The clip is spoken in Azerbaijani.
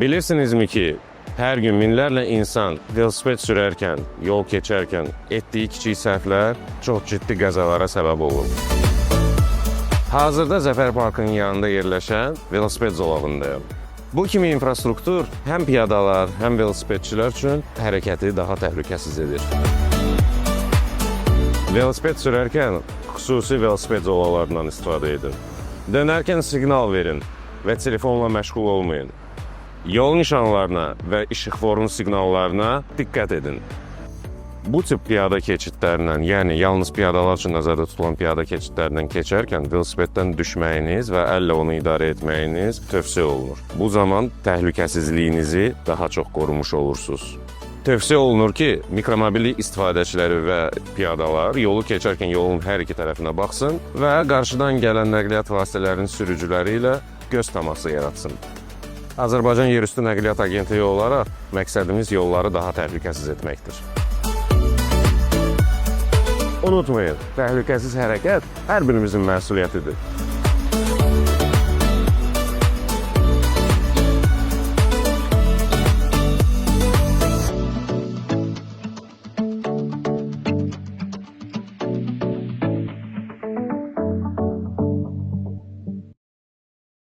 Bilirsinizmi ki, hər gün minlərlə insan velosiped sürərkən, yol keçərkən etdiyi kiçik səhvlər çox ciddi qəzalara səbəb olur. Hazırda Zəfər Parkının yanında yerləşən velosiped zolağındayam. Bu kimi infrastruktur həm piyadalar, həm velosipedçilər üçün hərəkəti daha təhlükəsiz edir. Velosiped sürərkən xüsusi velosiped zolaqlarından istifadə edin. Dönərkən siqnal verin və telefonla məşğul olmayın. Yol nişanlarına və işıqforun siqnallarına diqqət edin. Bu tip piyada keçidlərindən, yəni yalnız piyadalar üçün nəzərdə tutulan piyada keçidlərindən keçərkən velosipeddən düşməyiniz və əllə onu idarə etməyiniz tövsiyə olunur. Bu zaman təhlükəsizliyinizi daha çox qorumuş olursunuz. Tövsiyə olunur ki, mikromobillik istifadəçiləri və piyadalar yolu keçərkən yolun hər iki tərəfinə baxsın və qarşıdan gələn nəqliyyat vasitələrinin sürücüləri ilə göz təması yaratsın. Azərbaycan Yerüstü Nəqliyyat Agentliyi olaraq məqsədimiz yolları daha təhlükəsiz etməkdir. Unutmayın, təhlükəsiz hərəkət hər birimizin məsuliyyətidir.